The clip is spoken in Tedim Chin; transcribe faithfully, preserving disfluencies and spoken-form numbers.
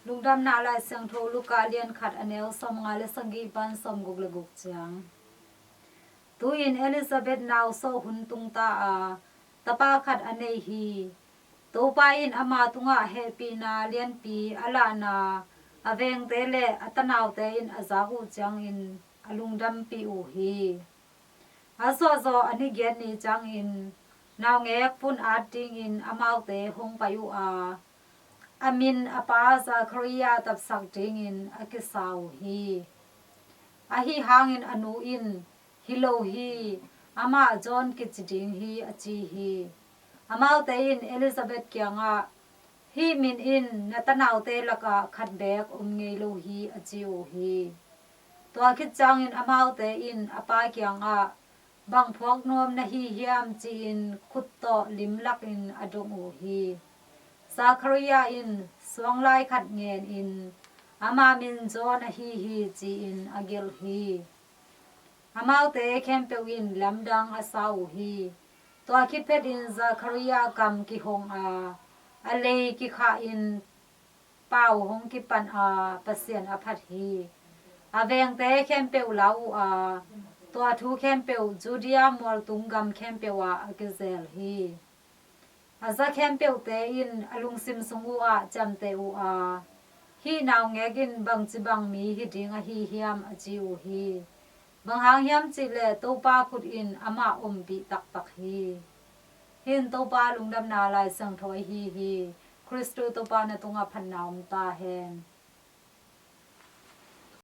Lungdamna Lai Siangtho Luka lian khat, a neu sawmnga le sagih pan sawmguk le guk ciang. Tu-in Elizabeth nau sawh hun tungta a, tapa khat a nei hi. Topa in ama tungah hehpihna lianpi a lahna a vengte le a tanaute in a zak uh ciangin a lungdampih uh hi. A suahzawh a ni giat ni ciangin naungek vun at dingin amaute hong pai uh a, a min a pa Zakaria tapsak dingin a kisa uh hi. Ahi hangin a nu in, "Hi lo hi, amah John kici ding hi," a ci hi. Amaute in Elizabeth kiangah, "Hih min in na tanaute lakah khat beek om ngei lo hi," a ci uh hi. Tua khit ciangin amaute in a pa kiangah, "Bang phuak nuam na hi hiam?" ci-in khut tawh limlakin a dong uh hi. Zakaria in suanglai khat ngenin, "Ama min John ahi hi," ci-in a gelh hi. Amaute khempeuh in lamdang a sa uh hi. Tua khit phetin Zakaria kam kihong a, a lei kikhah in pau hong kipan a, Pasian a phat hi. A vengte khempeuh lau uh a, tua thu khempeuh Judea mualtung gam khempeuh ah a kizel hi. A za khempeuhte in a lungsim sung uh ah ciamteh uh a, "Hih naungek in bangci bang mi hi ding ahi hiam?" a ci uh hi. Bang hang hiam cihleh Topa khut in amah ompih taktak hi. Hih in Topa Lungdamna Lai Siangtho ahi hi. Khristu Topa na tungah phatna om ta hen.